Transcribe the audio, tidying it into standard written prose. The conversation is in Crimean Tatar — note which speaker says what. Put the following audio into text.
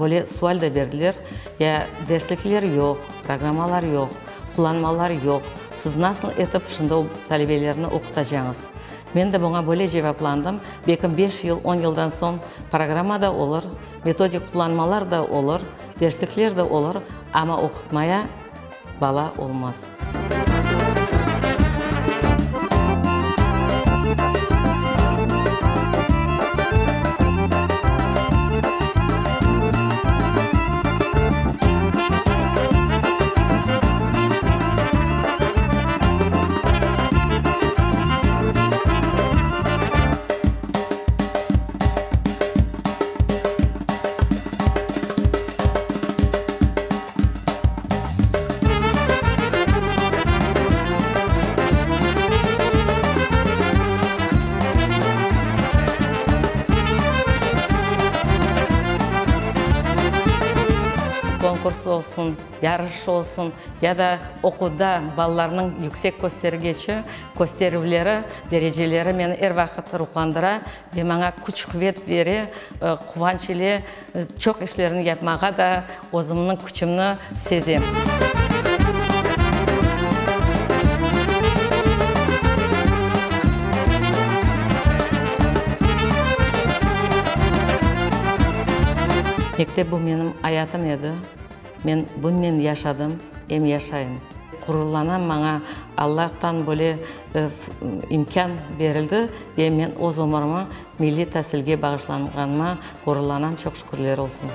Speaker 1: böyle sual da berdiler, ya derslikler yoq, programmalar yoq, qullanmalar yoq, siz nasıl etip şimdi o talebelerni oqutacañız? Men de buña böyle cevaplandım, belkim beş yıl, on yıldan soñ programma da olur, metodik qullanmalar da olur, derslikler de olur, amma oqutmaya bala olmaz. Konkurs olsun, yarış olsun ya da oquvda balalarnıñ yüksek köstergiçi, kösterüvleri, dereceleri meni er vaqıt ruhlandıra ve maña küç-quvet bere, quvanç ile Çoq işlerni yapmağa da özümniñ küçümni sezem. Mektep bu menim ayatım edi. Men bunnen yaşadım, em yaşayım. Ğururlanam, maña Allahtan böyle imkân berildi ve men öz ömürimi milliy tasilge bağışlanğanıma ğururlanam, çoq şükürler olsun.